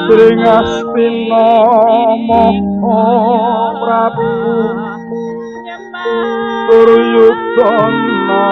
Sringastina Maha Prabu Duryudana.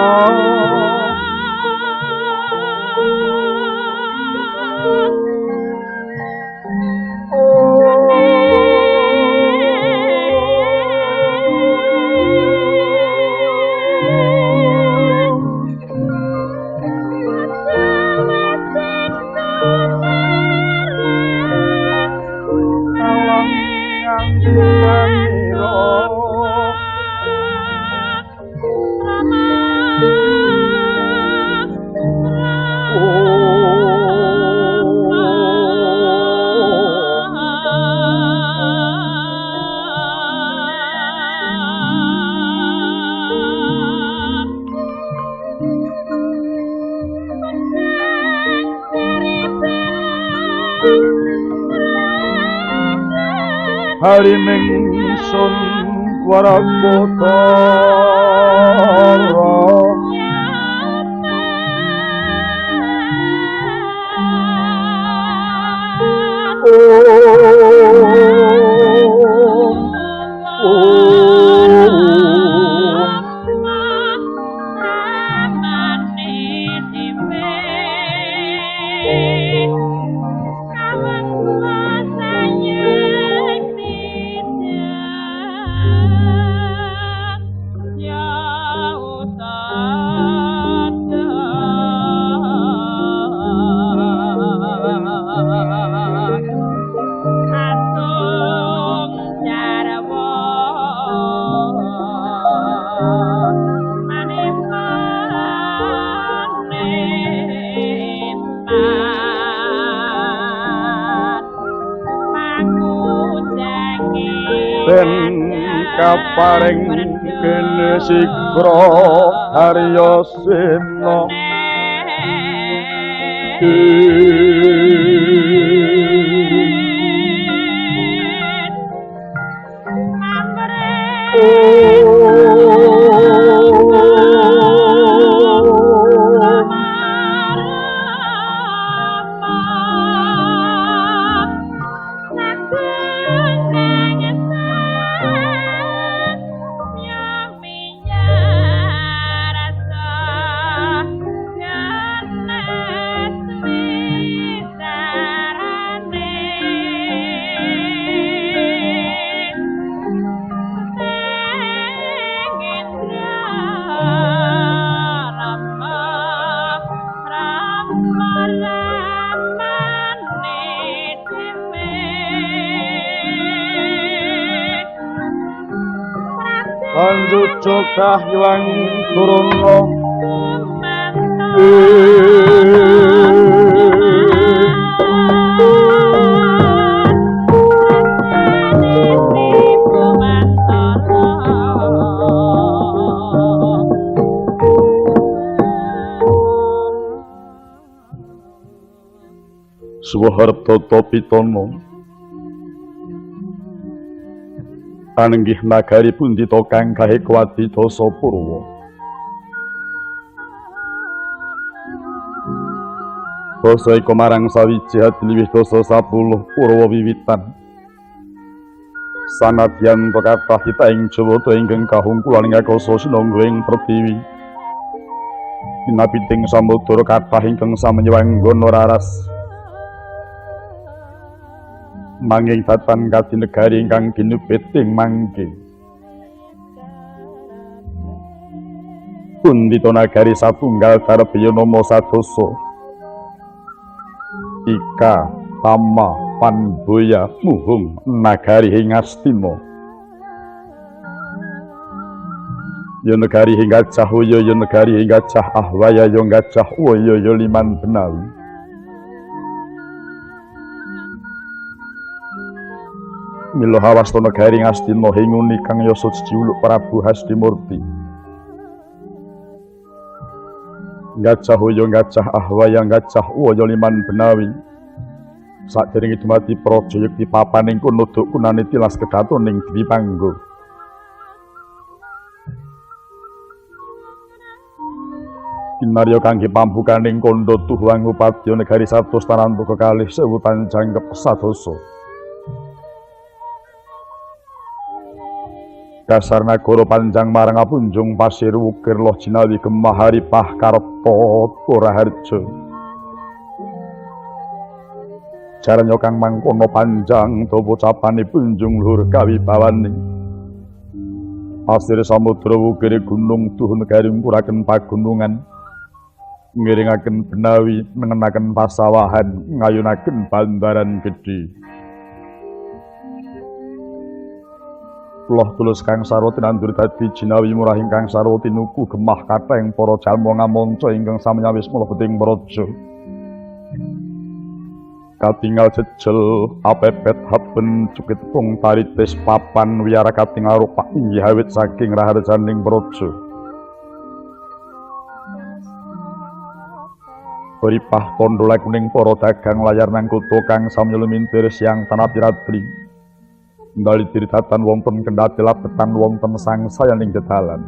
Harining sun warakotara Kaparing kene sikra Arya Sena. Anjujuk kahyang durana Suwaharta Pitana anenggih nagari pundhita kang gahe kuwati dasa purwa. Dasa iku marang sawiji adiluwih dasa 10 purwa wiwitan. Sanadyan kathah kita ing Jawata ingkang kahungkulan ing akasa sinangga ing pertiwi. Pinapiting samudra kathah ingkang samenywanggana raras. Manging datan kadi negari ingkang binubit ing mangke. Pundhita nagari satunggal darbeya nama sadosa. Ika, Tama, Panboya, Muhung, nagari ing Astina. Ya negari ing Gajah Waya, ya negari ing Gajah Ahwaya, ya Gajah Waya, ya Liman Benawi. Mila hawasta negari Ngastina hinguni kang yasa jiuluk Prabu Hastimurti. Gajah Waya, Gajah Ahwaya, Gajah Waya Liman Benawi. Saderenge dumadi praja yekti papan ing kono duk kunane tilas kedaton ing Dwipangga. Narya kangge pambukaning kandha tuhuang upadya negari 100 tanantu kekalih sewu tanjangkep sadasa. Dasar nagara panjang marang apunjung pasir wukir loh jinawi gemah haripah karta Toraharja. Jaranya kang mangkono panjang dawa capane punjung luhur kawibawane. Pasir samudra wukire gunung tuh negari nguraken pagunungan, ngiringaken benawi nengenaken pasawahan ngayunaken bandaran gedhe. Loh tulus kang sarwa tinandur dadi jinawi murah ingkang sarwa tinuku gemah kathah ing para jalma ngamanca ingkang samyawis mlebet ing praja. Katingal jejel apepet haben cukit pung taritis papan wiyara katingal rupak inggih awit saking raharjaning praja. Ripah tondo lakuning para dagang layar nang kutha kang samya lumintir siang tanapi ratri. Ndali diridatan wonten kendhati labetan wonten sangsayaning dedalan.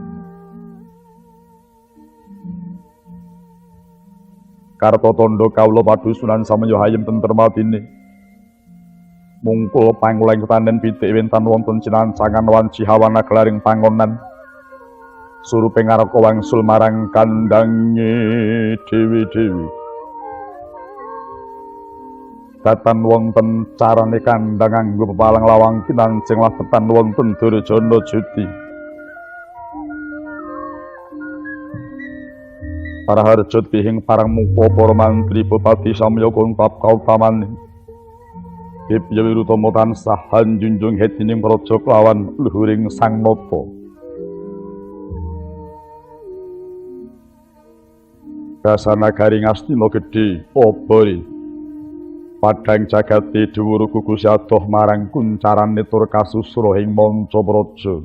Karta tandha kawula padusunan samya hayem tentrem atine. Mungkul panguleng tanen pitik wentan wonten cinancangan wanci hawana gelaring pangonan. Surupe ngaraka wangsul marang kandange dewi-dewi. Datan wonten carane kandhang nganggo pepalang lawang kinancing labetan wonten Durjana Juti. Para harja tihing parang muka para mantri bupati samya kontap kautamane. Dipya wirutama tansah hanjunjung hetining praja kelawan luhuring sang nata. Dasar nagari Ngastina gedhe obore. Padhang jagate dhuwur gugus adoh marang kuncarane tur kasusra ing manca praja.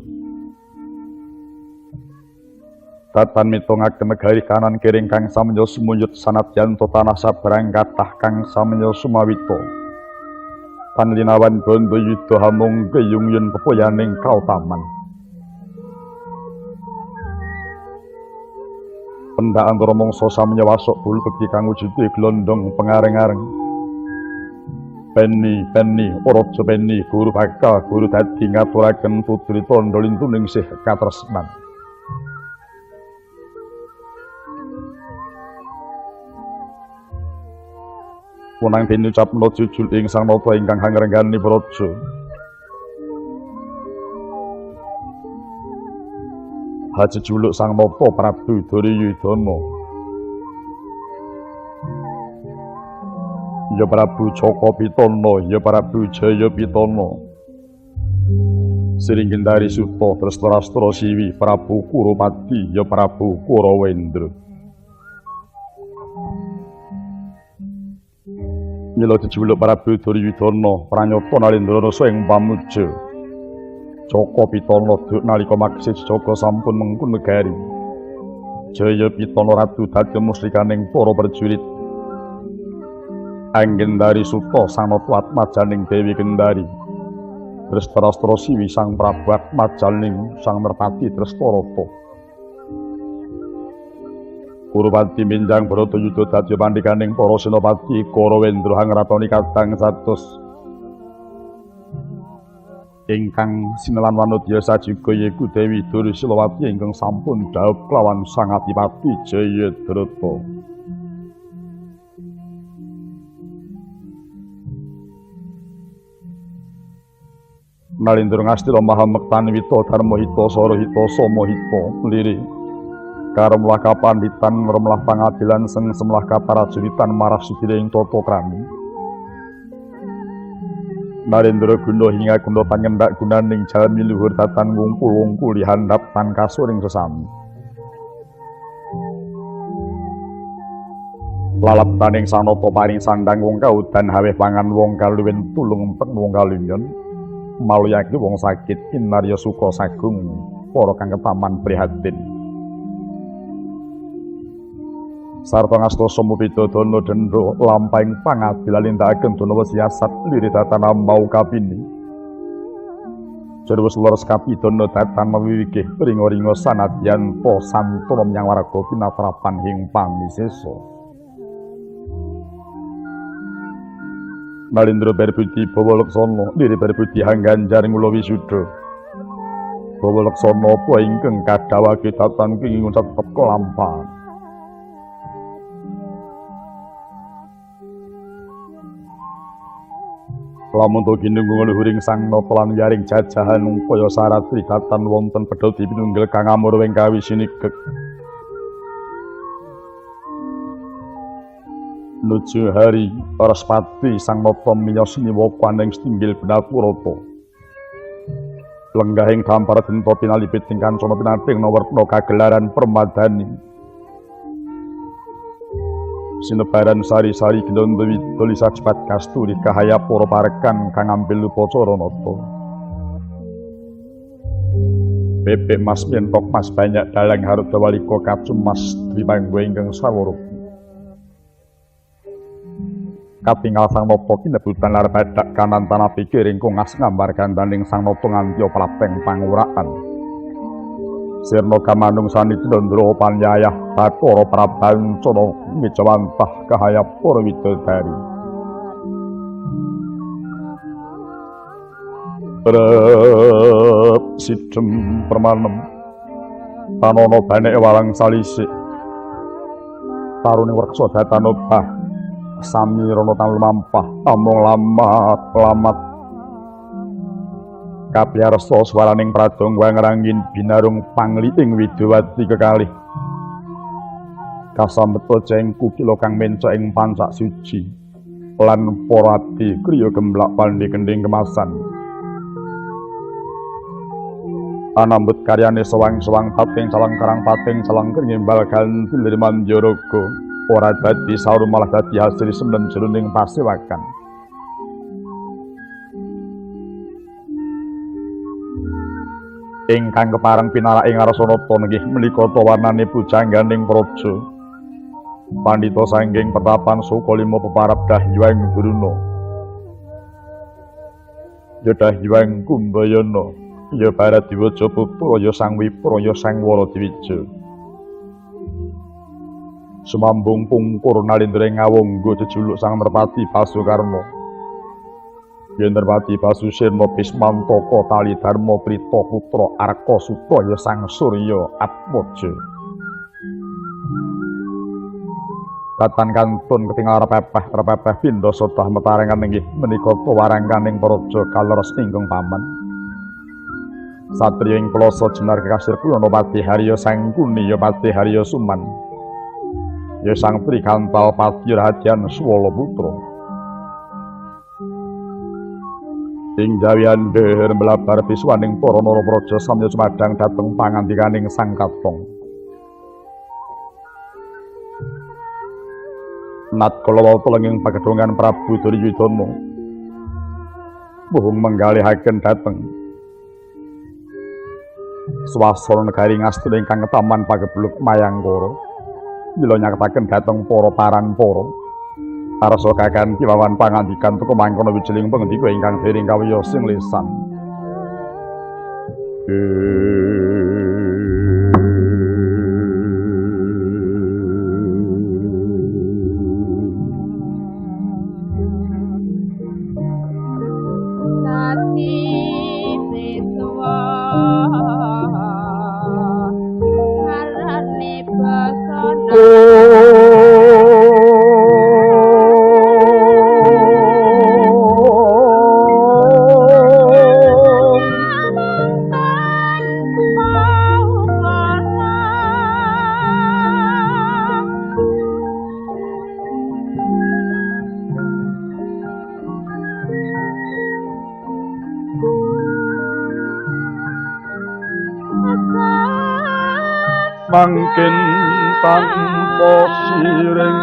Datan mitungaken negari kanan kiring kang samya sumuyut sanadyan tanah sabrang kathah kang samya sumawita. Tan linawan bondo yuda hamung keyung yen pepoyaning kautaman. Pendak antara mangsa samya wasok bulu bekti kang wujude glondong pengareng-areng. Peni peni raja peni guru bakal guru dadi ngaturaken putri tandha lintuningsih katresnan. Wenang den ucapna jujul ing sang nata ingkang hangrenggani praja. Hajejuluk sang nata Prabu Duryudana. Ya Prabu Jaka Pitana, ya Prabu Jaya Pitana. Sri Gendari Suta Trestarastra Siwi Prabu Kurupati, ya Prabu Kurawendra. Mila jejuluk Prabu Duryudana pranyata Narendra rasa ing pamuja. Jaka Pitana duk nalika maksih Jaka sampun mengku negari. Jaya Pitana ratu dadi muslikaning para prajurit. Anggendari Suta sanata atmajaning Dewi Gendari. Trestarastra Siwi Sang Prabu atmajaning Sang Merpati Trestarata. Kurupati minjang Bharatayuda dadi pandhikaning para senopati Karawendra hangratoni kadang satus. Ingkang sinelan wanodya sajuga yaiku Dewi Dursilawati ingkang sampun dhaup kelawan Sang Adipati Jayadrata. Nalindra Ngastina Maha Mektani Wita Dharma Hita Sara Hita Sama Hita liri. Karemlah kapanditan remlah pangadilan sengsemlah kaparajuritan marah sudire ing tata krami. Narendra guna hingga guna pangendak gunaning jalmi luhur datan ngungkul-ngungkuli handap tan kasuring sesami. Lalap taning sanata paring sandang wong kaudan haweh pangan wong kaluwen tulung empeng wong kalinyon maluyake wong sakit kinarya suka sagung para kang ketaman prihatin. Sarta ngasta samupidadana dendha lampahing pangadilan nindakaken dana siasat liridatan ambau kapini. Jarwes leres kapidana datan mawiwikih ringa-ringa sanadyan ta santana menyang warga pinatrapan ing pamisesa. Nalindra berbudi bawa laksana, lire berbudi hangganjar ngula wisuda. Bawa laksana apa ingkang kadhawake datan kenging tetep kelampahan. Lamun to ginunggung luhuring sang nata lan yaring jajahan upaya syarat trigatan wonten pedhot pinunggil kang amur wengkawi sinikek. Nuju hari Paraspati sang nata miyos niwakaning setinggil Benapurata. Lenggahing gampar denta pinalipit ing kancana pinating nawerna kagelaran permadani. Sinebaran sari-sari gendon dewi tulisan cepat kasturi kahaya para parekan kang ngambil upacara nata. Bebek mas mentok mas banyak dalang harda walika kacum mas dwipanggo ingkang sawara. Katingal sang nata kinebutan lar badak kanan tanah pikir ingkung ngas ngambar gandaning sang nata nganti prapeng panguraan. Sirna kamanung sanitindra panyayah Bathara Prabancana mijawantah kahaya para widodari. Rep sidem permanem tanana banek walang salisik tarune wreksa datan obah sami rana tan lumampah amung lamat lamat kapiyarsa swaraning pradonga ngrangin binarung pangliing widowati kekalih kasambeta cengku kila kang mencak ing pancak suci lan para abdi kriya gemblak pandhe kendhing kemasan anambut karyane sewang-sewang pating calang karang pating calang kengembal ganti mandiyaraga ora dadi saur malah dadi hasil semben jroning pasewakan. Ingkang kepareng pinarak ing Arsanata nggih menika warnane pujangganing praja. Pandhita sangging pertapan Sukalima peparap Dahyang Durna. Ya Dahyang Kumbayana, ya Bharadiwaja putra ya Sang Wipra ya Sang Waradiwija. Sumambung pungkur Nalindra ngawangga jejuluk Sang Merpati Basukarna. Yen Merpati Basusena Bismantaka Tali Dharma Prita Putra Arka Suta ya Sang Surya Atmaja. Katan kantun ketingal repepeh pindha sotah metarengan inggih menika warangkaning praja kaleres ingkang paman. Satriya ing Plasa jenar kekasir Kuyana Pati Harya Sangkuni ya Pati Harya Suman. Ya Sang Trikantal Pati Rahadyan Swala Putra. Ing jawian der mlabar biswaning para narapraja samya cumadang dhateng pangandikaning Sang Katong. Natkala wau lenging pagedhongan Prabu Duryudana muhung menggalihaken dhateng swasana negari Ngastina ingkang ketaman pagebluk Mayangkara mila nyaketaken dhateng para paranpara arsa kakan kiwawan pangandikan teka mangkono wijiling pangendika ingkang dereng kawiyos ing lisan. Mangkin tanpa siring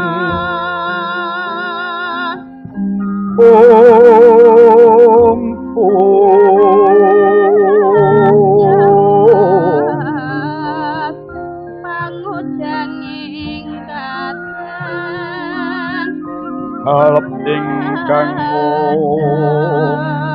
om pangujanging kadang halep ingkang omah.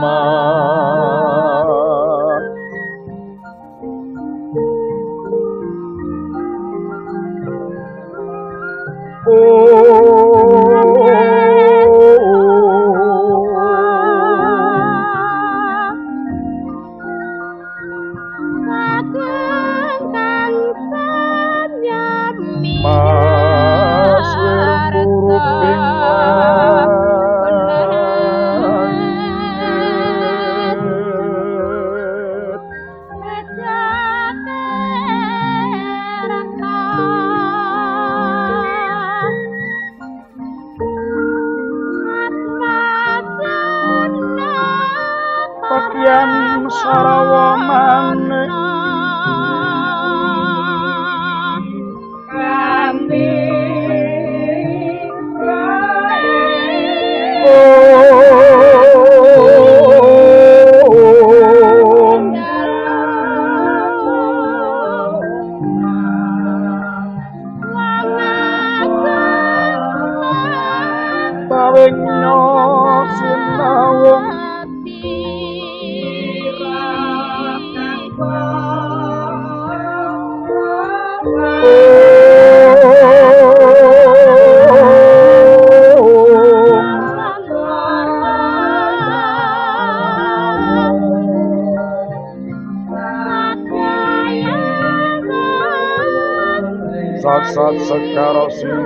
Sat sekara sing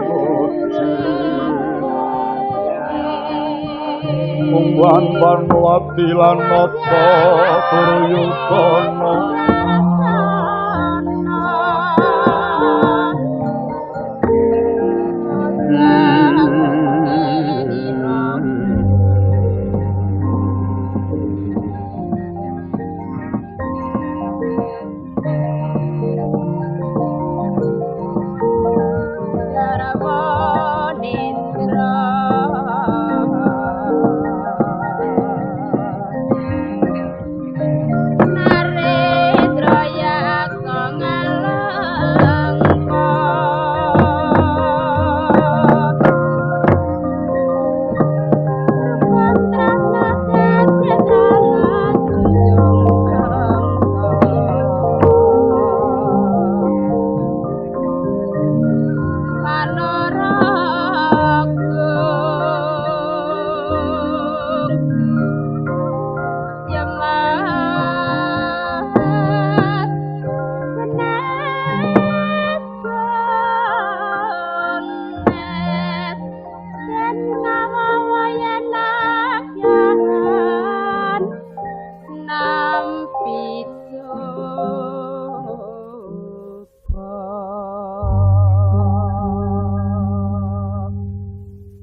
mungguhan Parnawati lan Nata Duryudana.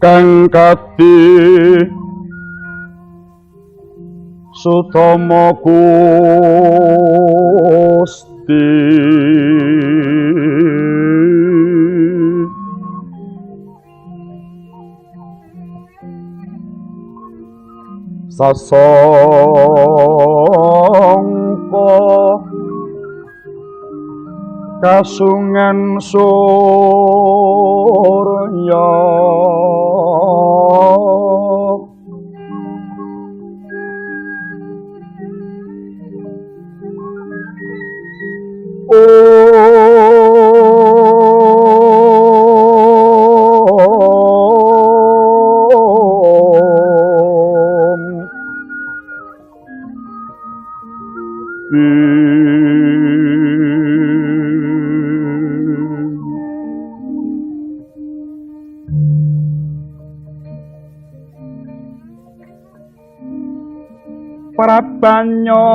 Kang kati Sutama Gusti sasongko kasungan surya. Prabanyo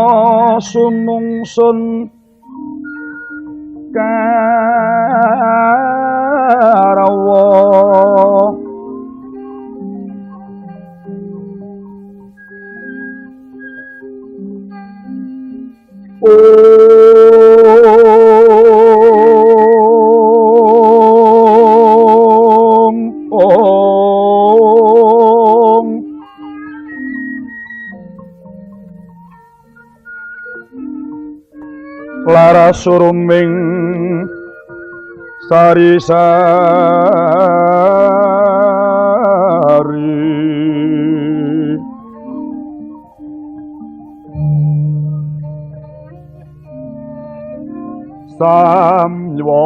sumungsun Karawa Om Om Lara suruming sari sari samywa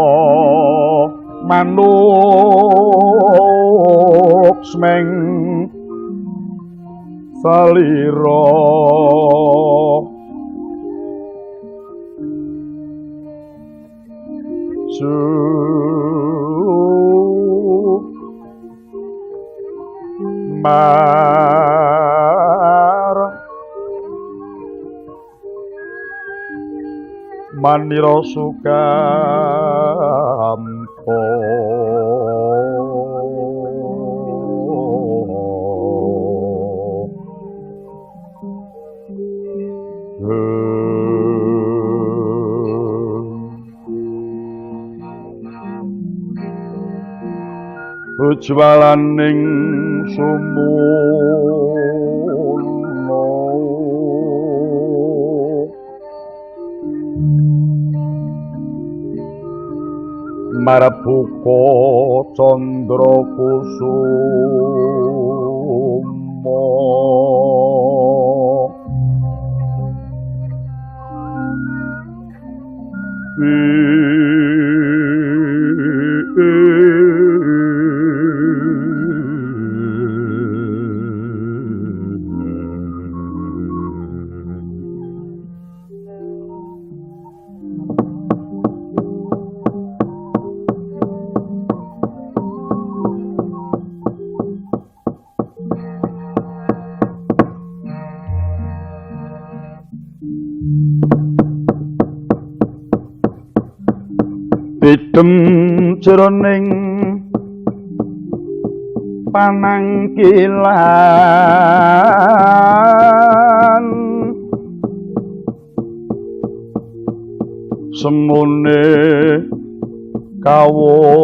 manungsa. meng salira su mar manira sukamta. Ujwalaning sumuno marabuka candra kusuma Idem jroning panangkilan semune kawuryan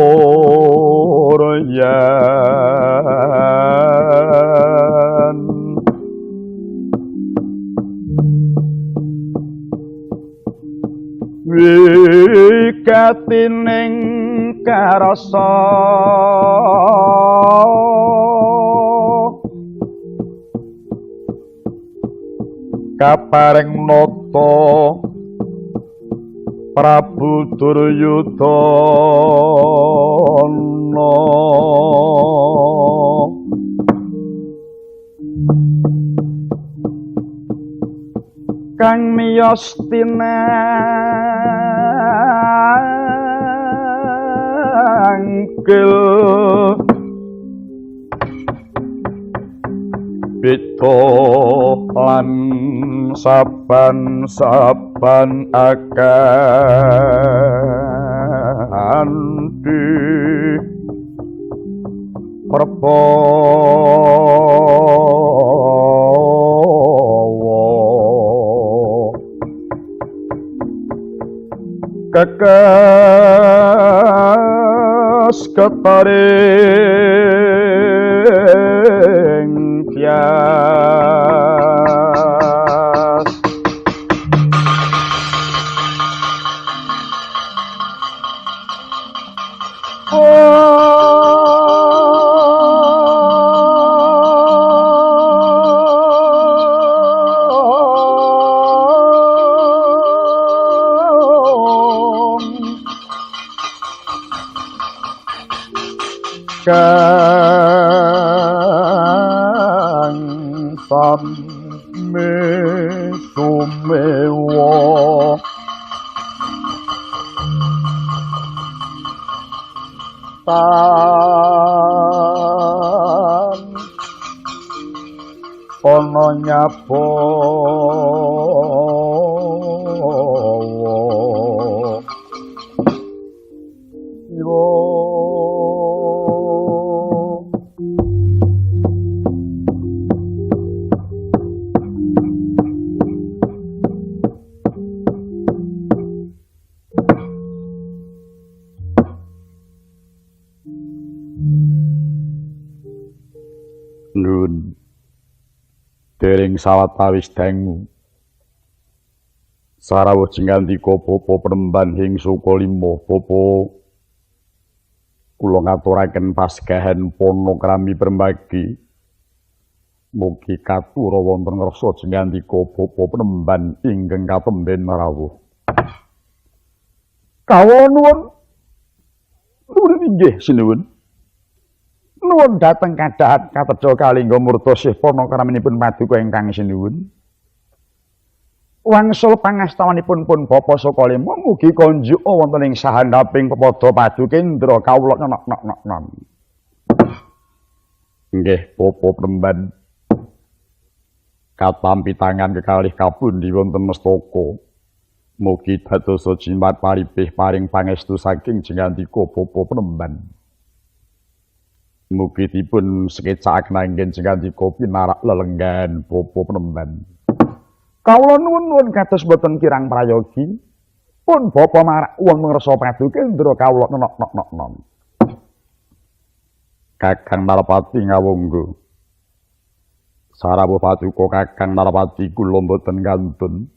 wigatining karasa kapareng nata Prabu Duryudana kang miyos tinangkil beda lan saban-saban akan di perbawa kekes ketaring tias. Kang sami sumewa tan ana nyabawa iwa. Nun dereng sawetawis dangu sarawuh jengandika bapa penemban ing Sukalima. Bapa kula ngaturaken pasgahan panakrami perembagi mugi katura wonten ngrasa jengandika bapa penemban ingkang katemben rawuh. Kawula nuwun. Nuwun inggih sinuwun. Nuwun Nuwun dhateng kadhahat katedha kalingga murta sih panakaraminipun paduka ingkang sinuwun. Wangsul pangastawanipun pun Bapa Sukalima mugi konjuk wonten ing sahandaping pepada padukendra kawula nok-nok-nok. Nggih, Bapa Premban. Katampi tangan kekalih kapundi wonten mestaka. Mugi dadosa jimat paripih paring pangestu saking jengandika Bapa Premban. Mugi dipun sekecakaken anggen jengandika pinarak lelenggan Bapa Premban. Kawula nuwun-nuwun kados boten kirang prayogi. Pun Bapa marak wong ngrasa padukendra kawula nok-nok-nok. Kakang Narapati ngawonggo. Sarawuh paduka Kakang Narapati kula mboten kantun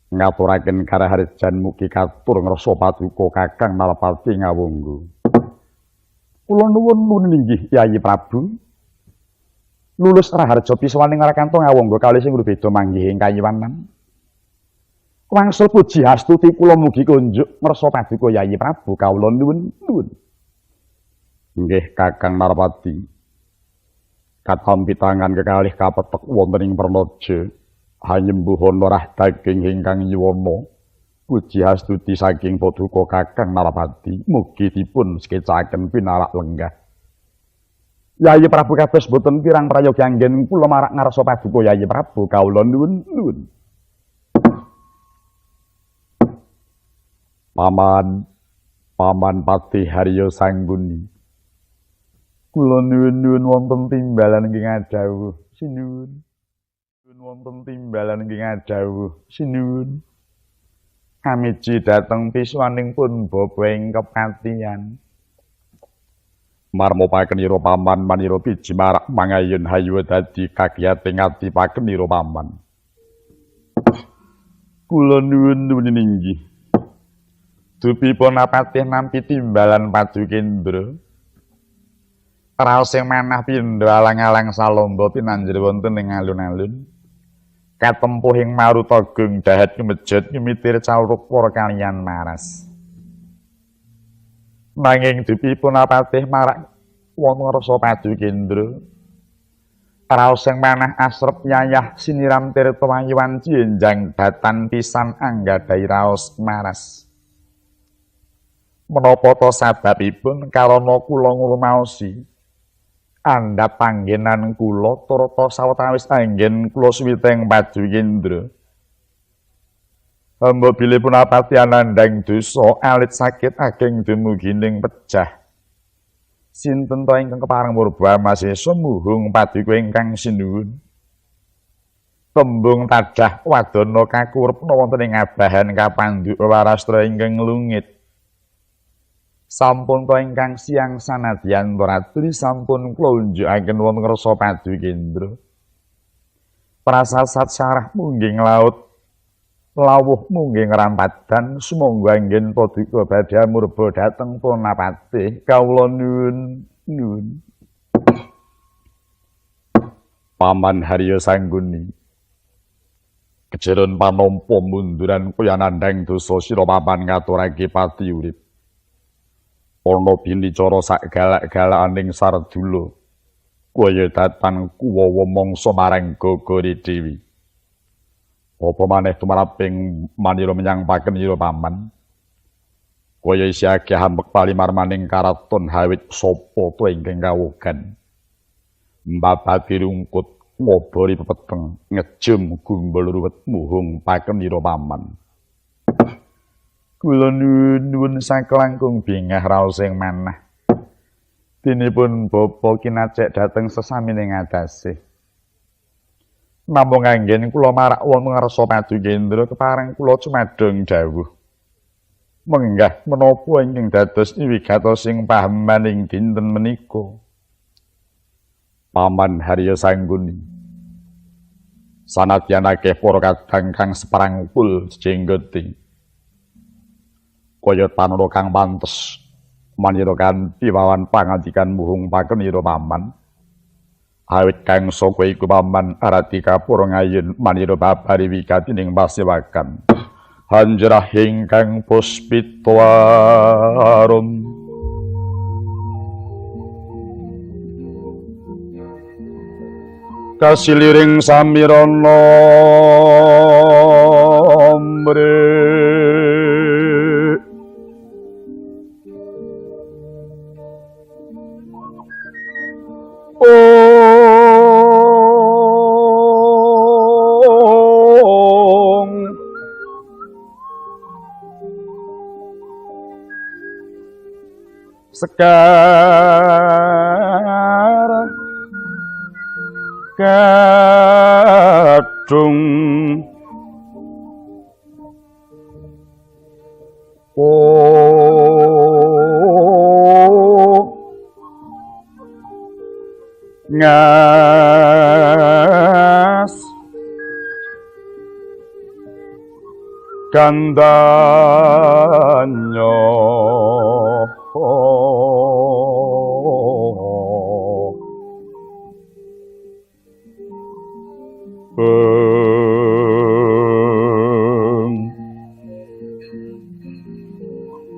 ngaturaken karaharjan mugi katur ngrasa paduka Kakang Narapati ngawonggo. Kula nuwun inggih Yayi Prabu. Lulus raharja piswaning Narakanto ngawonggo kalih sing beda manggih ing kayiwanan. Wangsul puji hastuti kula mugi kunjuk ngrasa paduka Yayi Prabu kawula nuwun nuwun. Nggih Kakang Narapati. Katampi tangan kekalih kapetek wonten ing Pranaja. Hanyembuhana rah daging ingkang yuwana. Puji hastuti saking paduka Kakang Narapati mugi dipun sekecaken pinarak lenggah. Yayi Prabu kados boten kirang prayogi anggen kula marak ngarsa paduka Yayi Prabu kawula nuwun nuwun. Paman, Paman Patih Haryo Sangguni. Kula nuwun-nuwun wonten timbalan ingkang adhawuh sinuwun. Nuwun wonten timbalan ingkang adhawuh sinuwun. Amiji dhateng piswaning pun bapa ing kepatihan. Marmo pakenira paman manira biji marak mangayun hayu dadi kagiyating ati pakenira paman. Kula nuwun-nuwun inggih. Dupi Ponapatih nampi timbalan padukendra. Raos sing manah pindha alang-alang salamba tinanjir wonten ing alun-alun. Katempuh ing Marutagung dahat kemejot ngemitir calruk para kaliyan maras. Nanging dupi Ponapatih marak wonten rasa padukendra. Raos sing manah asrep yayah siniram tirta wayuwan jenjang batan pisan anggadhahi raos maras. Menapa ta sababipun karana kula ngrumaosi andhap panggenan kula turta sawetawis anggen kula suwiteng padukendra. Hamba bilih Punapati anandhang dosa alit sakit ageng dumugining pejah. Sinten ta ingkang kepareng murba masesa muhung paduka ingkang sinuwun. Tembung tadah wadana kakurepna wonten ing abahan kapandhuk warastra ingkang lungit. Sampun ta ingkang siang sanadyan ratri sampun kula unjukaken wonten ngrasa padukendra. Prasasat sarah mungging laut lawuh mungging rampadan sumangga anggen paduka badhe murba dhateng Ponapatih kawula nuwun nuwun. Paman Haryo Sangguni. Kejeron panampa munduran kaya nandhang dosa sira paman ngaturake pati urip. Ana binicara sak galak-galakaning sardula kaya datan kuwawa mangsa marang gagare dewi. Apa maneh tumraping manira menyang pakenira paman? Kaya isih akeh ambek palimarmaning karaton hawit sapa to ingkang kawogan. Mbabati rungkut ngobori pepeteng ngejum gumbul ruwet muhung pakenira paman. Kula nuwun saklangkung bingah raos ing manah. Dinipun bapa kinacek dhateng sesamining atase. Namung anggen kula marak wonten ngarsa padukendra kepareng kula cumadong dawuh. Menggah menapa ingkang dados wigatosing pahemaning dinten menika? Paman Haryo Sangguni. Sanadyan akeh para kadang kang seprangkul jenggote. Kaya tanana kang pantes manira kanthi wawan pangandikan muhung pakenira paman. Awit kang saka iku paman arati kapura ngayun manira babari wigati ning pasewakan. Hanjrah ingkang puspita arum. Kasiliring samirana mre Ong Sekar Kadung Ngas Gandanyo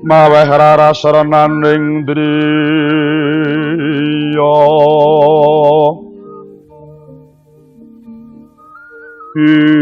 Maweh rara srenaning driya ing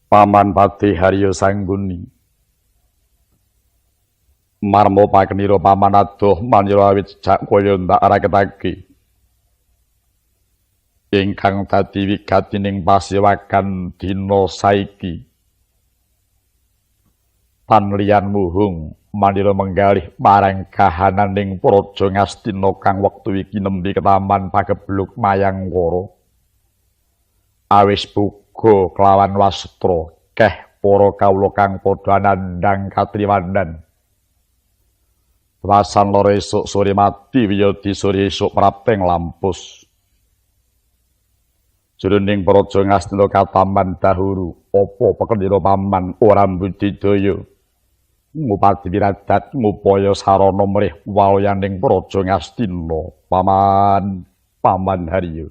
Paman Patih Haryo Sangguni Marmo pakenira paman adoh manira awit jejak kaya ndak raketake ingkang dadi wigatining pasewakan dina saiki tan liyan muhung manira menggalih marang kahananing Praja Ngastina kang wektu iki nembe ketaman pagebluk Mayangkara awis buga kelawan wastra keh para kawula kang padha nandhang katriwandan. Wasan loro esuk sore mati wiyadi sore esuk prapteng lampus. Jroning Praja Ngastina kataman dahuru apa pekendira paman ora mbudidaya ngupadi wiradat ngupaya sarana mrih waloyaning Praja Ngastina. Paman, Paman Haryo.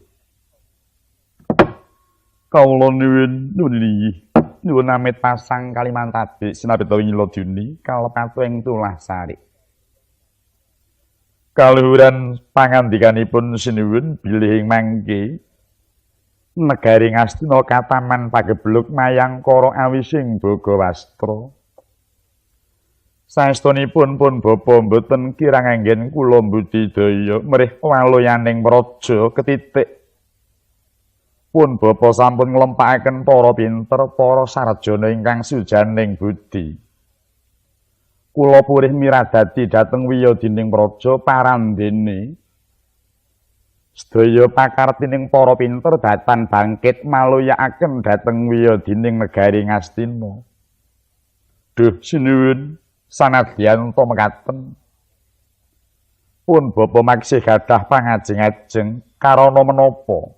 Kawula nyuwun nuli nyuwun amit pasang Kalimantabe sinapita Wiladuni kalepatu ing tulah sari. Kaluhuran pangandikanipun sinuwun bilih ing mangke negari Ngastina kataman pagebluk Mayangkara awising boga wastra. Saestunipun pun bapa mboten kirang anggen kula mbudidaya mrih waloyaning praja ketitik. Pun bapa sampun nglempakaken para pinter, para sarjana ingkang sujaning budi. Kula purih miradati dhateng wiyadining praja parandene. Sedaya pakartining para pinter datan bangkit maloyakaken dhateng wiyadining negari Ngastina. Duh sinuwun sanadyan ta mekaten. Pun bapa maksih gadah pangajeng-ajeng karana menapa?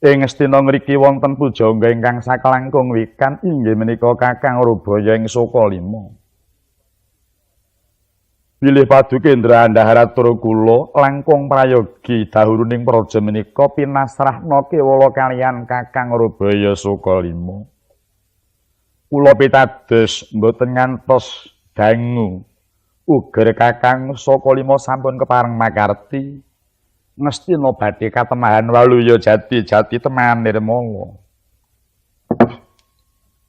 Ing Ngastina ngriki wonten pujangga ingkang sakalangkung wikan inggih menika Kakang Rubaya ing Sukalima. Bilih paduka Indra Andhaharatura kula langkung prayogi dahuruning praja menika pinasrahna kewala kaliyan Kakang Rubaya Sukalima. Kula pitados mboten ngantos dangu uger Kakang Sukalima sampun kepareng makarti Ngastina badhe katemahan waluya jati-jati teman nirmala.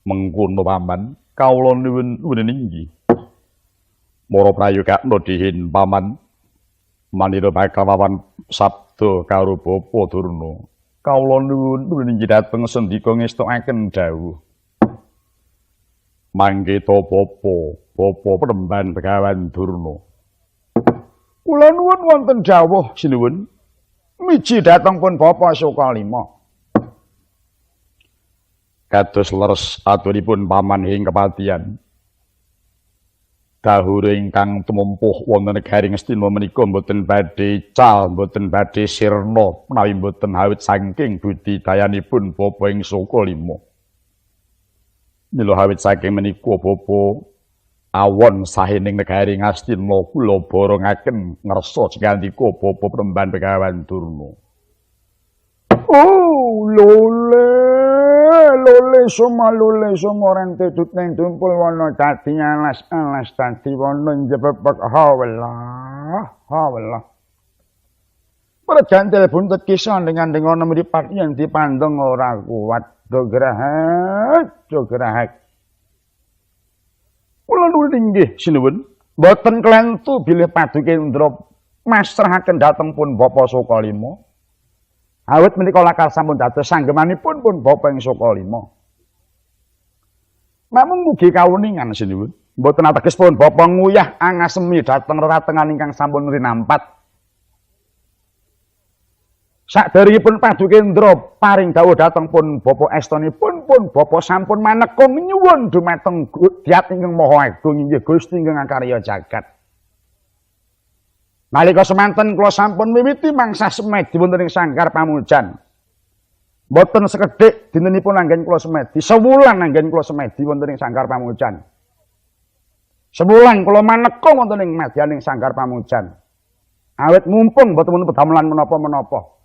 Mengkono paman, kawula nuwun inggih. Mara prayogakna dihin paman. Manira bakal papan sabda karo Bapa Durna. Kawula nuwun inggih dhateng sendika ngestokaken dawuh. Mangke ta bapa, bapa penemban Begawan Durna. Kula nuwun wonten dawuh sinuwun. Miji dhateng pun Bapa Sukalima. Kados leres aturipun paman ing kepatihan. Dahuru ingkang tumumpuh wonten negari Ngastina menika mboten badhe cal, mboten badhe sirna menawi mboten awit saking budidayanipun Bapa ing Sukalima. Mila awit saking menika Bapa awon sahening negari Ngastina kula borongaken ngersa cengandika Bapa Premban Begawan Durna. Oh, lole, lole soma lole soma rente tut neng tumpul wana dadi alas alas dadi wana njebebek hawelah hawelah. Perjantel buntut kisah dengan dengan mripat yen dipandeng ora kuat dograhek dograhek. Kula nuwun inggih sinuwun, mboten klentu bilih Padukendra masrahaken dhateng pun Bapa Sukalima. Awit menika lakar sampun dados sanggemanipun pun Bapa ing Sukalima. Namung mugi kawuningan sinuwun, mboten ateges pun Bapa nguyah angasemi dhateng reratengan ingkang sampun rinampat. Saderengipun Padukendra paring dawuh dhateng pun Bapa estonipun pun Bapa sampun maneka nyuwun dumateng Dyat ingkang Maha Agung inggih Gusti ingkang akarya jagat. Nalika semanten kula sampun miwiti mangsa semedi wonten ing sanggar pamujan. Mboten sekedhik dintenipun anggen kula semedi, sewulan anggen kula semedi wonten ing sanggar pamujan. Sewulan kula maneka wonten ing madyaning sanggar pamujan. Awit mumpung mboten wonten pedamelan menapa-menapa.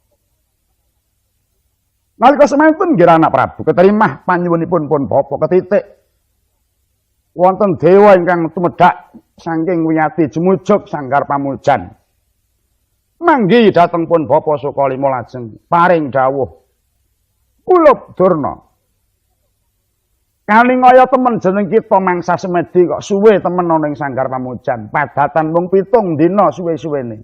Nalika semanten nggih anak Prabu keterimah panyuwunipun pun Bapa ketitik. Wonten dewa ingkang tumedhak saking wiyati jemujug sanggar pamujan. Manggi dhateng pun Bapa Sukalima lajeng paring dawuh. Kulup Durna. Kalingaya temen jeneng kita mangsa semedi kok suwe temen ana ing sanggar pamujan. Padatan mung 7 dina suwe-suwene.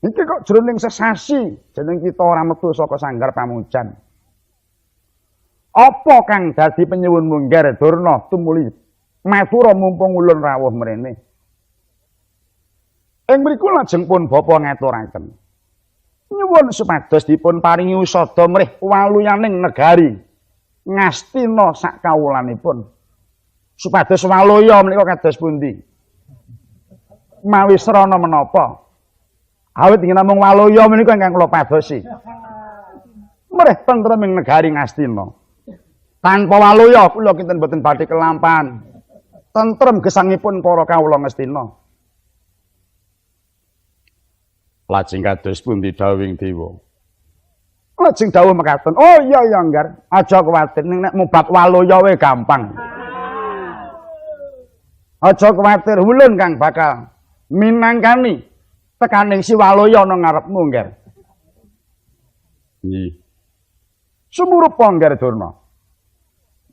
Iki kok jroning sesasi jeneng kita ora metu saka sanggar pamujan. Apa kang dadi penyuwun mungger Durna tumuli matura mumpung ulun rawuh mrene. Ing mriku lajeng pun Bapa ngaturaken. Nyuwun supados dipun paringi usada mrih waluyaning negari Ngastina sak kawulanipun. Supados waluya menika kados pundi? Mawi srana menapa? Awit ingkang namung waluya menika ingkang kula padosi. Mrih tentrem ing negari Ngastina. Tanpa waluya kula kinten boten badhe kelampahan. Tentrem gesangipun para kawula Ngastina. Lajeng kados pundi dawuhing dewa? Lajeng dawuh mekaten. Oh iya iya Nggar, aja kuwatir ning nek mubak waluya wae gampang. Aja kuwatir ulun kang bakal minangkani tekaning si waluya ana ngarepmu Ngger. Nggih. Sumurupa Ngger Durna.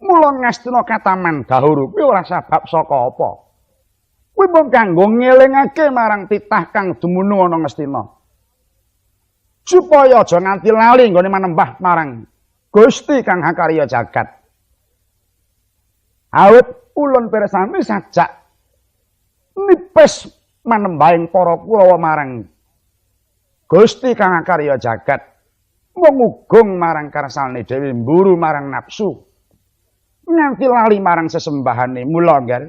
Mula Ngastina kataman dahuru kuwi ora sabab saka apa. Kuwi mung kanggo ngelingake marang titah kang dumunung ana Ngastina. Supaya aja nganti lali nggone manembah marang Gusti kang hakarya jagat. Awit ulun pirsani sajak nipis manembahing para Kurawa marang Gusti kang hakarya jagat. Mung ugung marang karsane dhewe mburu marang nafsu. Nganti lali marang sesembahane. Mula Ngger,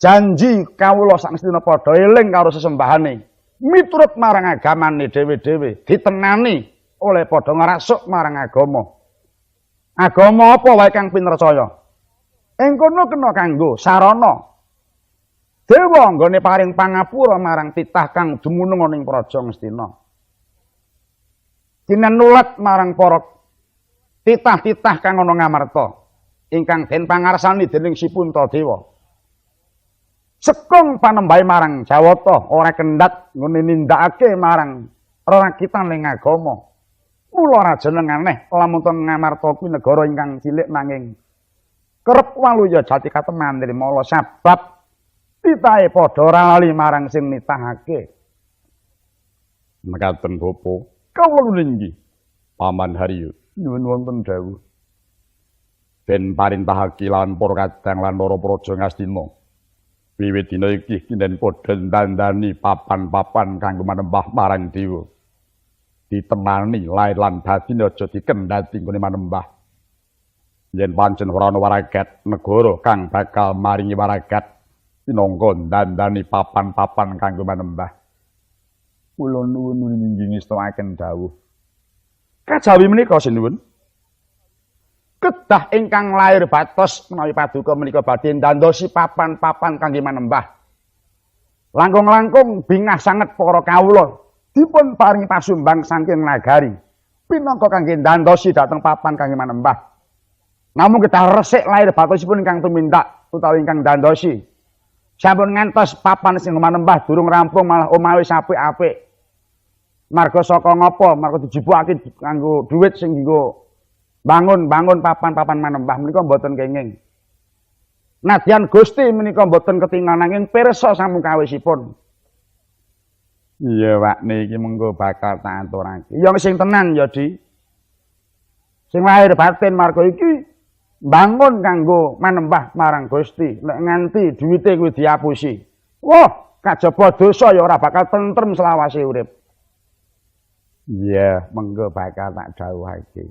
janji kawula sakmestina padha eling karo sesembahane, miturut marang agamane dhewe-dhewe, ditenani oleh padha ngrasuk marang agama. Agama apa wae kang pinrecaya? Ing kono kena kanggo sarana dewa nggone paring pangapura marang titah kang dumunung ana ing Praja Ngastina. Dinenulat marang para titah-titah kang ana Ngamarta ingkang den pangarsani dening Si Puntadewa. Sekung panembahe marang Jawata ora kendhat nggone nindakake marang rerakitan ing agama. Mula ora jeneng aneh lamun teng Ngamarta kuwi negara ingkang cilik nanging kerep waluya jati kateman nrimala sabab titahe padha ora lali marang sing nitahake. Mekaten Bapa. Kawula nggih. Paman Haryo nyuwun wonten dawuh. Den parintahake lan para kadang lan para praja Ngastina. Wiwit dina iki kinten padha ndandani papan-papan kanggo manembah marang dewa. Ditenani lair lan batin aja dikendhati nggone manembah. Yen pancen ora ana waragat negara kang bakal maringi waragat pinangka dandani papan-papan kanggo manembah. Kula nuwun inggih ngestakaken dawuh. Kajawi menika sinuwun. Kedah ingkang lair batos menawi paduka menika badhe ndandosi papan-papan kangge manembah. Langkung-langkung bingah sanget para kawula dipun paringi pasumbang saking nagari pinangka kangge ndandosi dhateng papan kangge manembah. Namung kedah resik lair batosipun ingkang tumindak utawi ingkang ndandosi. Sampun ngantos papan sing manembah durung rampung malah omahe wis apik-apik. Marga saka ngapa? Marga dijupukake kanggo dhuwit sing nggo bangun-bangun papan-papan manembah menika mboten kenging. Nadyan Gusti menika mboten ketingal nanging pirsa samukawisipun. Iya wakne iki mengko bakal tak aturake. Ya sing tenan ya, Di. Sing lahir batin marga iki bangun kanggo manembah marang Gusti. Nek nganti duwite kuwi diapusi. Wah, kajaba dosa ya ora bakal tentrem selawase urip. Iya, mengko bakal tak dawuhake.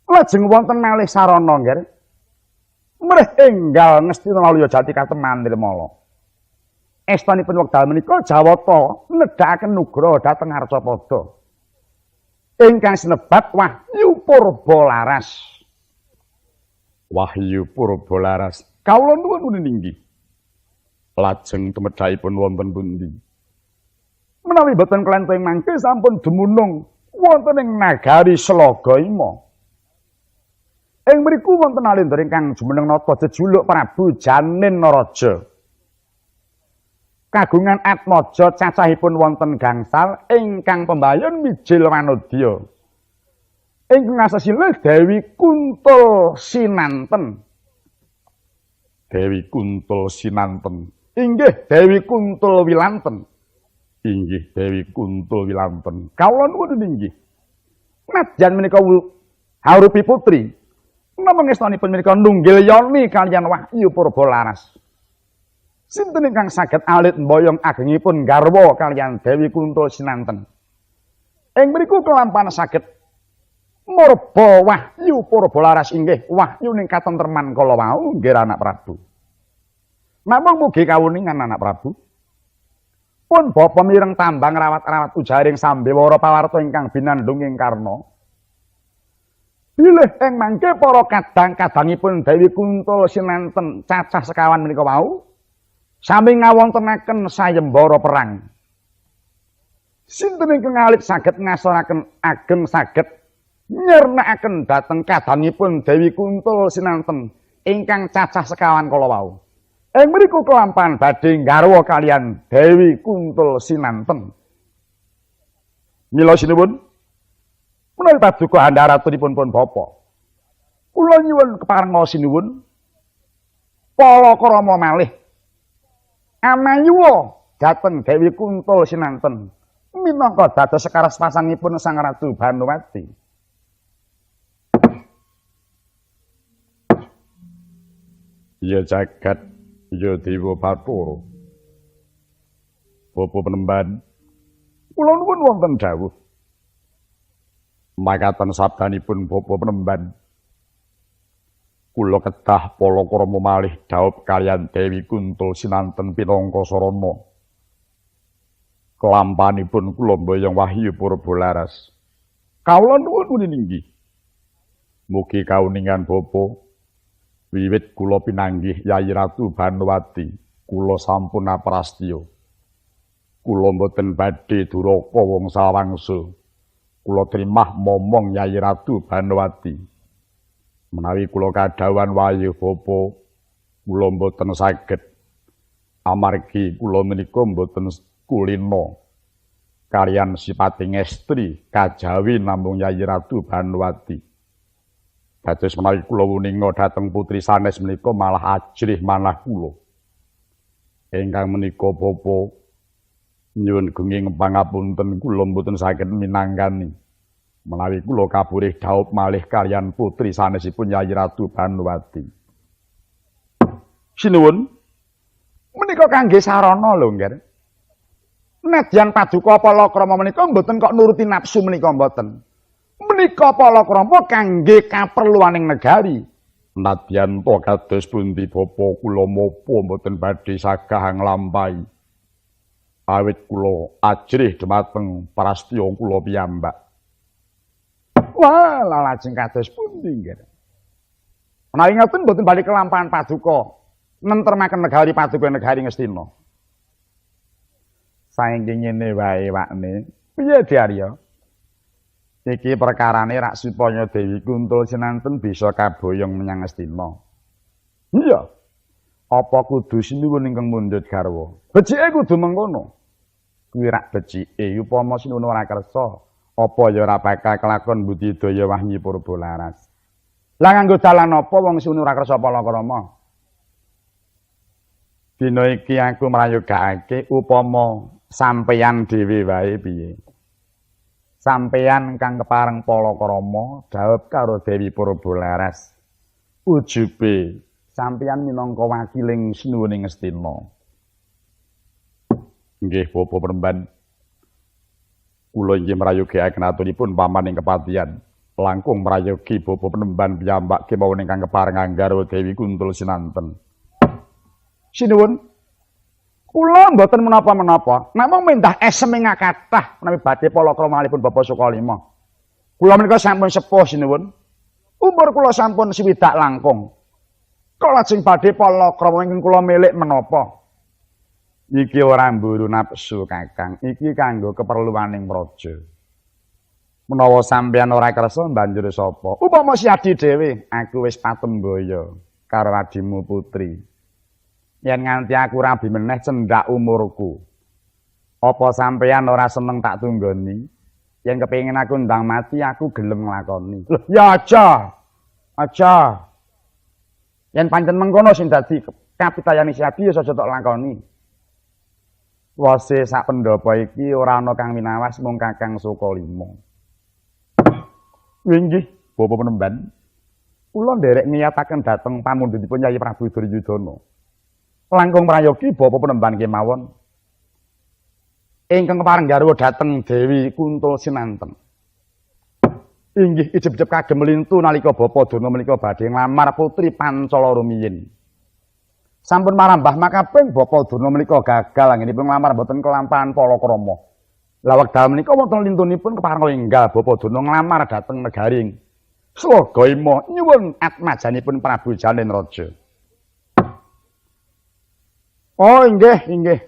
Lajeng wonten malih sarana, Ngger. Mrih enggal Ngastina Waluya Jati kateman Nirmala. Estanipun wekdal menika Jawata nedhakaken nugraha dhateng Arcapada. Ingkang sinebat Wahyu Purbalaras. Wahyu Purbalaras. Kawula nuwun ninggi. Lajeng tumedhakipun wonten pundi? Menawi boten klenteng mangke sampun dumunung wonten ing nagari Slagaima. Ing mriku wonten alendra ingkang jumeneng nata jejuluk Prabu Janin Naraja. Kagungan atmaja cacahipun wonten gangsal ingkang pembayun mijil manodya. Ingkang asasilih Dewi Kuntul Sinanten. Dewi Kuntul Sinanten. Inggih Dewi Kuntul Wilanten. Inggih Dewi Kuntul Wilanten. Kawula nuwun inggih. Nadyan menika harupi putri. Namung estanipun menika nunggil yoni kaliyan Wahyu Purbalaras. Sinten ingkang saged alit mboyong agengipun garwa kaliyan Dewi Kuntul Sinanten. Ing mriku kelampan saged murba Wahyu Purbalaras inggih wahyu ning katentreman kala wau nggih anak Prabu. Namung mugi kawuningan anak Prabu. Pun bapa mireng tambang rawat-rawat ujaring sambewara pawarta ingkang binandhung ing karna. Bilih ing mangke para kadang-kadangipun Dewi Kuntul Sinanten cacah sekawan menika wau sami ngawontenaken sayembara perang. Sinten ingkang alit saged ngasoraken ageng saged nyirnakaken dhateng kadangipun Dewi Kuntul Sinanten ingkang cacah sekawan kala wau. Ing mriku kelampahan badhe nggarwa kaliyan Dewi Kuntul Sinanten. Mila sinuwun menawi paduka andharatunipun pun bapa. Kula nyuwun keparenga sinuwun palakrama malih amayuwa dhateng Dewi Kuntul Sinanten minangka dados sekar pasangipun Sang Ratu Banuwati. Ya jagat, ya Dewa Bathara. Bapa penemban, kula nuwun wonten dawuh. Makaten sabdanipun bapa penemban. Kula kedah palakrama malih dhaup kaliyan Dewi Kuntul Sinanten pinangka sarana. Kelampanipun kula mboyong Wahyu Purbalaras. Kawula nuwun inggih. Mugi kauningan bapa wiwit kula pinanggih Yayi Ratu Banuwati, kula sampun aprastya. Kula mboten badhe duraka wong sawangsa. Kula trimah momong Yayi Ratu Banuwati. Menawi kula kadhawuhan wayuh bapa, kula mboten saged. Amargi kula menika mboten kulina kaliyan sipating estri kajawi namung Yayi Ratu Banuwati. Dados menawi kula wuninga dhateng putri sanes menika malah ajrih manah kula. Ingkang menika bapa nyuwun gunging pangapunten kula mboten saged minangkani. Menawi kula kaburih dhaup malih kaliyan putri sanesipun Yayi Ratu Banuwati. Sinuwun menika kangge sarana lho, Ngger. Nadyan paduka palakrama menika mboten kok nuruti nafsu menika mboten. Menika Menika palakrama kangge kaperluaning negari. Nadyan to kados pundi bapa kula mopo mboten badhe sagah nglampahi. Awit kula ajrih dhumateng prastya kula piyambak. Wah, lajeng kados pundi nggih. Menawi ngoten mboten bali kelampahan paduka nentremaken negari paduka negari Ngastina. Saengki ngene wae wakne. Piye Diarya? Iki perkarane rak supaya Dewi Kuntul Sinanten bisa kaboyong menyang Ngastina. Iya. Apa kudu sinuwun ingkang mundhut garwa? Becike kudu mengkono. Kuwi rak becike upama sinuwun ora kersa, apa ya ora bakal kelakon budidaya wahyi purba laras. Lah nganggo dalan apa wong sinuwun ora kersa palakrama? Dina iki aku mrayogakake upama sampeyan dhewe wae piye? Sampeyan kang kepareng palakrama dhawup karo Dewi Purbalaras. Ujube sampeyan minangka wakiling sinuwun Ngastina. Nggih Bapak Peremban. Kula inggih mrayogakaken aturipun paman ing kepatihan. Langkung mrayogi Bapak Penemban piyambak kemawon ingkang kepareng anggarwa Dewi Kuntul Sinanten. Sinuwun, kula mboten menapa-menapa, namung mendah esem ingkang kathah menawi badhe palakrama malihipun Bapak Sukalima. Kula menika sampun sepuh sinuwun. Umur kula sampun 60 langkung. Kok lajeng badhe palakrama ingkang kula milik menapa? Iki ora mburu nafsu Kakang, iki kanggo keperluaning praja. Menawa sampeyan ora kersa banjur sapa? Upama si adi dhewe, aku wis patembaya karo adimu putri. Yen nganti aku rabi meneh cendhak umurku. Apa sampeyan ora seneng tak tunggoni? Yen kepengin aku ndang mati, aku gelem nglakoni. Loh, ya aja. Aja. Yen pancen mengkono sing dadi kapitayane si adi ya aja tok lakoni. Wase sak pendhapa iki ora ana kang winawas mung Kakang Sukalima. Inggih, Bapak Penemban. Kula nderek niyataken dhateng pamundhutipun Yayi Prabu Duryudana. Langkung prayogi Bapak Penemban kemawon ingkang kepareng garwa dhateng Dewi Kuntul Sinanten. Inggih ijeb-ijeb kagem lintu nalika Bapak Durna menika badhe nglamar putri Pancala rumiyin. Sampun marambah makaping Bapak Durna menika gagal anggenipun nglamar boten kelampahan palakrama. Lah wekdal menika wonten lintunipun kepareng enggal Bapak Durna nglamar dhateng negari Slagaima nyuwun atmajanipun Prabu Jalenraja. Oh inggih, inggih.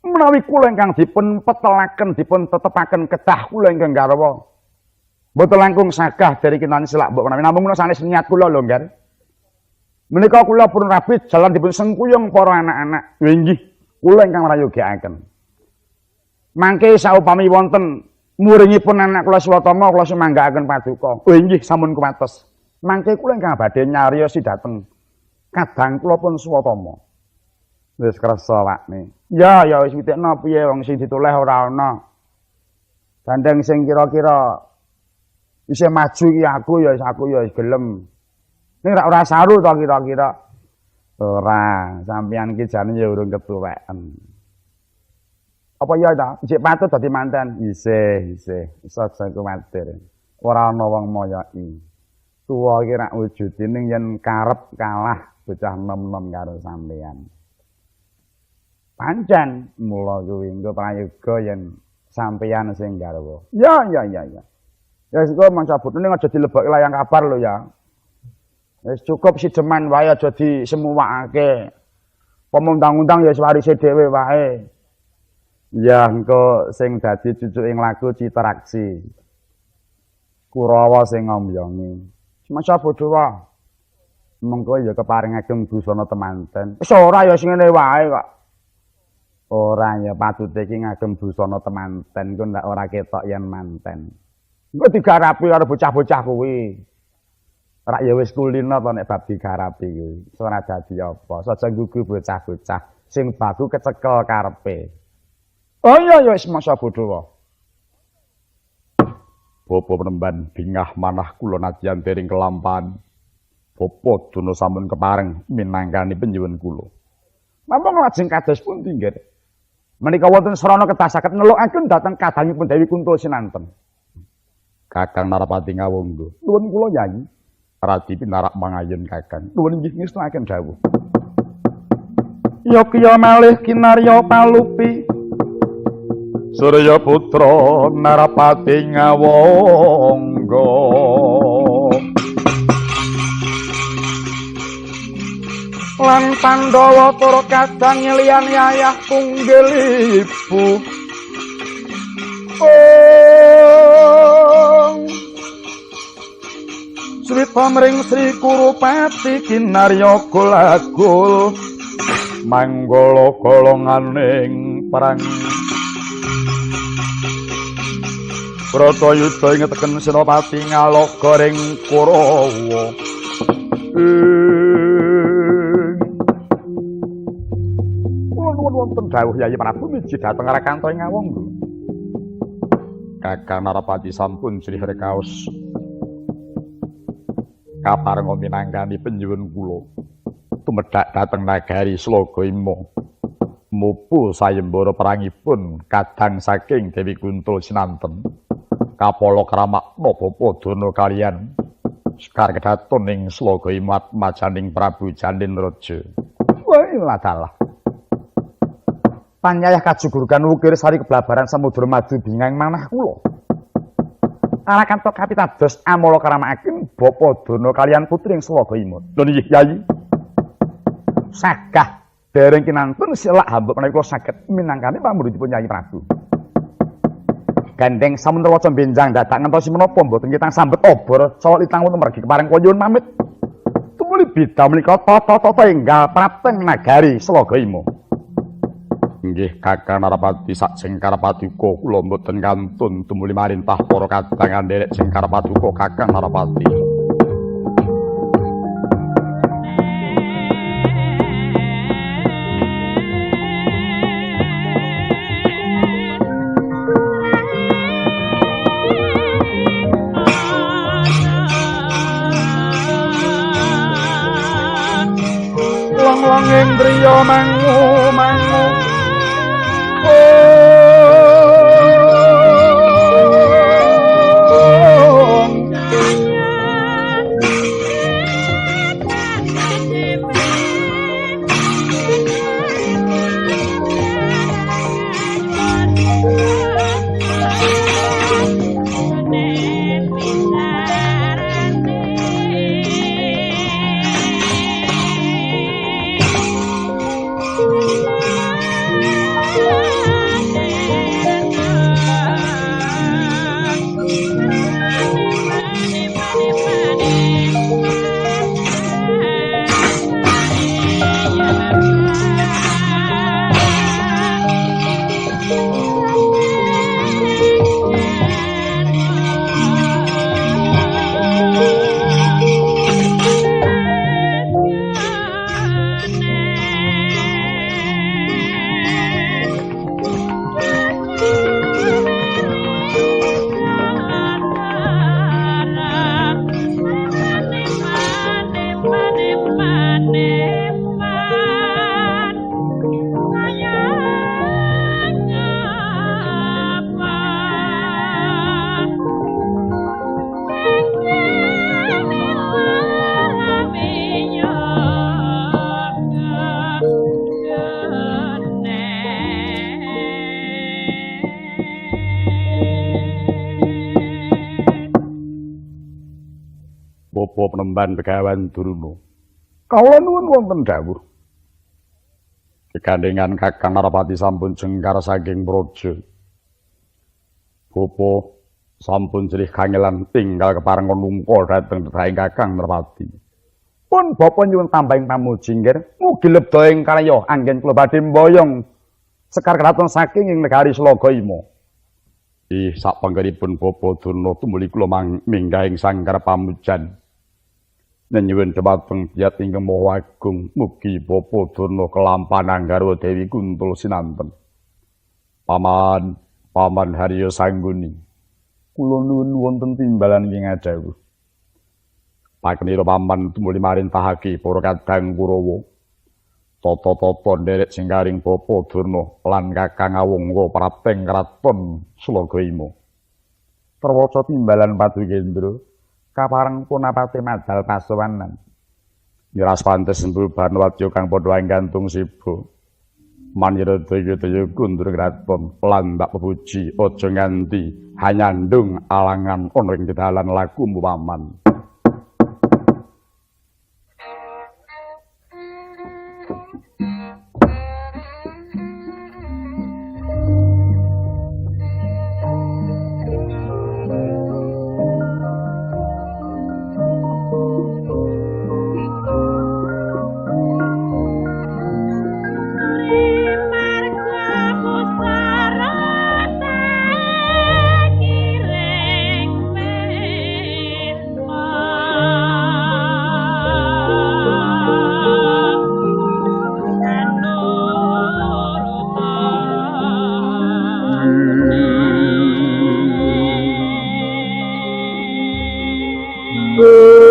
Menawi kula ingkang dipun petelaken, dipun tetepaken kedah kula ingkang garwa. Mboten langkung sagah dari kinten selak mbok menawi namung sanes niat kula lho, Ngger. Menika kula purun rabi jalan dipun sengkuyung para anak-anak. Inggih, kula ingkang mrayogakaken. Mangke saupami wonten muringipun anak kula Swatama kula sumanggaaken paduka. Oh inggih, sampun kuwates. Mangke kula ingkang badhe nyariosi dhateng kadang kula pun Swatama. Wis kersa wakne. Ya, ya wis witekno piye wong sing ditoleh ora ana. Gandeng sing kira-kira isih maju iki aku ya wis gelem. Ning rak ora saru to kira-kira. Ora, sampeyan iki jane ya urung ketuweken. Apa ya ta? Isih patut dadi manten? Isih, isih. Aja kuwatir. Ora ana wong moyoki. Tuwa iki rak wujude ning yen karep kalah bocah nom-nom karo sampeyan. Pancen mula kuwi engko prayoga yen sampeyan sing garwa. Ya ya ya ya. Ya wis engko maca butune aja dilebokke layang kabar lho ya. Wis cukup sideman wae aja disemuwakake. Pemundang-undang ya wis warise dhewe wae. Ya engko sing dadi cucuke laku Citraksi. Kurawa sing ngombyongi. Maca bodho wae. Mengko ya keparing ageng busana temanten. Wis ora ya sing ngene wae kok. Ora ya patute iki ngagem busana temanten ku ndak ora ketok yen manten. Engko digarapi karo bocah-bocah kuwi. Rak ya wis kulino to nek bab digarapi kuwi. Ora dadi apa. Saja gugu bocah-bocah sing baku kecekel karepe. Oh iya ya wis masa bodho wae. Bapak Penemban bingah manah kula nadyan dereng kelampahan. Bapak Durna sampun kepareng minangkani panjuwun kula. Namung lajeng kados pundi nggih? Menika wonten srana kedah saged nelukaken dhateng kadangipun Dewi Kuntul Sinanten. Kakang Narapati Ngawangga. Nuwun kula Yayi. Radi pinarak mangayun Kakang. Nuwun inggih ngestuaken dawuh. Yogya malih kinarya palupi Surya Putra Narapati Ngawangga. Lan Pandhawa para kadang liyan yayah tunggil ibu. Ong Swita mring Sri Kurupati kinarya gulagul manggala golonganing perang. Bratayuda ing teken Senopati Ngaloga ring Kurawa. Kula nuwun wonten dawuh Yayi Prabu miji dhateng Rakanta ing Ngawangga. Kakang Narapati sampun srih rekaos kaparenga minangkani penyuwun kula tumedhak dhateng nagari Sloga Ima. Mupu sayembara perangipun kadang saking Dewi Kuntul Sinanten. Kapala kramakna Bapa Durna kaliyan Sekar Kedaton ing Sloga Ima majaning Prabu Janin Raja. Wah, ladalah. Panyayah kajugurugan wukir sari keblabaran samudra madu bingang manah kula. Arakanto kapitados amala kramakaken Bapa Durna kaliyan putri ing Sloga Ima. Lho nggih Yayi. Sagah dereng kinantun selak hamba menawi kula saged minangkani pamundhutipun Yayi Prabu. Gandeng sampun waca benjang dadak ngentosi menapa mboten kitang sambet obor sawek litang wonten mergi kepareng kula nyuwun pamit. Tumuli bidha menika tata-tata enggal prapteng nagari Sloga Ima. Nggih Kakang Narapati sak jengkar paduka kula mboten kantun tumuli marintah para kadang nderek jengkar paduka Kakang Narapati. Wong-wong ing driya mangu mangu. Bapa penemban Begawan Durna. Kawula nuwun wonten dawuh. Kegandengan Kakang Narapati sampun jengkar saking praja. Bapa sampun jerih kangelan tinggal keparenga nungka dhateng dedhahing Kakang Narapati. Pun bapa nyuwun tambahing pamuji nggih. Mugi lebda ing karya anggen kula badhe mboyong Sekar Kraton saking ing negari Sloga Ima. Ih, sak panggenipun Bapa Durna tumuli kula minggah ing sanggar pamujan. Nyuwun dhumateng Biyat ingkang Maha Agung, mugi Bapa Durna kelampan garwa Dewi Kuntul Sinanten. Paman, Paman Haryo Sangguni. Kula nuwun wonten timbalan ing ngadhawuh. Pakenira paman tumuli marintahake para kadang Kurawa. Tata-tata nderek jengkaring Bapa Durna lan Kakang Awangga prapteng kraton Sloga Ima. Terwaca timbalan Padukendra kapareng punapate madal pasowanan. Miras pantes mbubar wadya kang padha gantung siba. Manira daya-daya kundur kraton lan tak pepuji aja nganti hanyandung alangan ana ing dalan lakumu paman. Ooh.